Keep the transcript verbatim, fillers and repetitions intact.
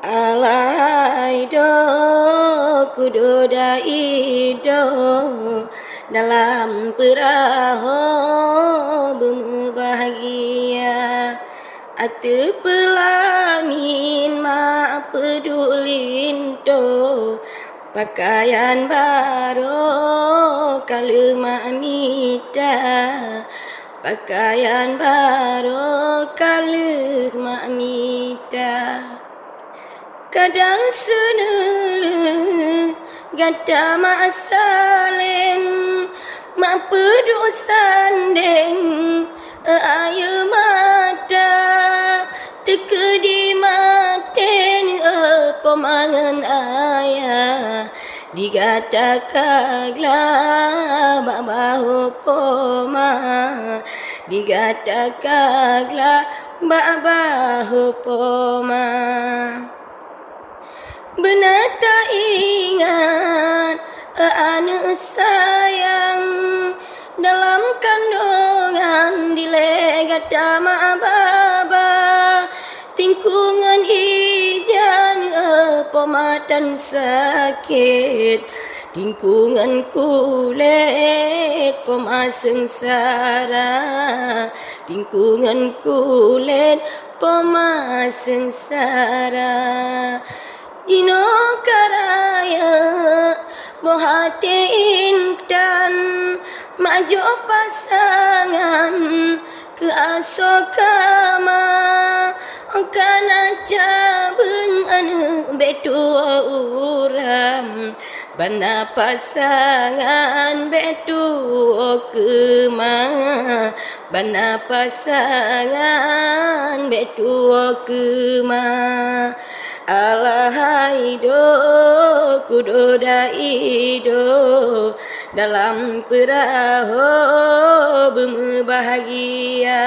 Alahai do kudo daido dalam peurahô beumeubahagia. Ateueh peulamin mak peuduek linto, pakaian barô ka lheueh mak mita. Pakaian barô ka lheueh mak mita. Kadang seuneulheueh gata mak salén, mak peuduek sandéng, ayeue mata teukeudi maté, po ma ngon ayah. Di gata ka glah bak bahô po ma, di gata ka glah bak bahô po ma. Beuna taingat, aneuk sayang, dalam kandongan dilée gata mak babah. Tingkue ngon ijan, po ma tan sakét. Tingkue ngon kulét, po ma seungsara. Tingkue ngon kulét, po ma seungsara. Jinoe ka rayeuk boh até intan, mak jok pasangan keu asoe kama. Ka na cabeueng aneuk bék tuwoe uram, banda pasangan bék tuwoe keuma. Banda pasangan bék tuwoe keuma. Alahai do kudo daido dalam peurahô beumeubahagia.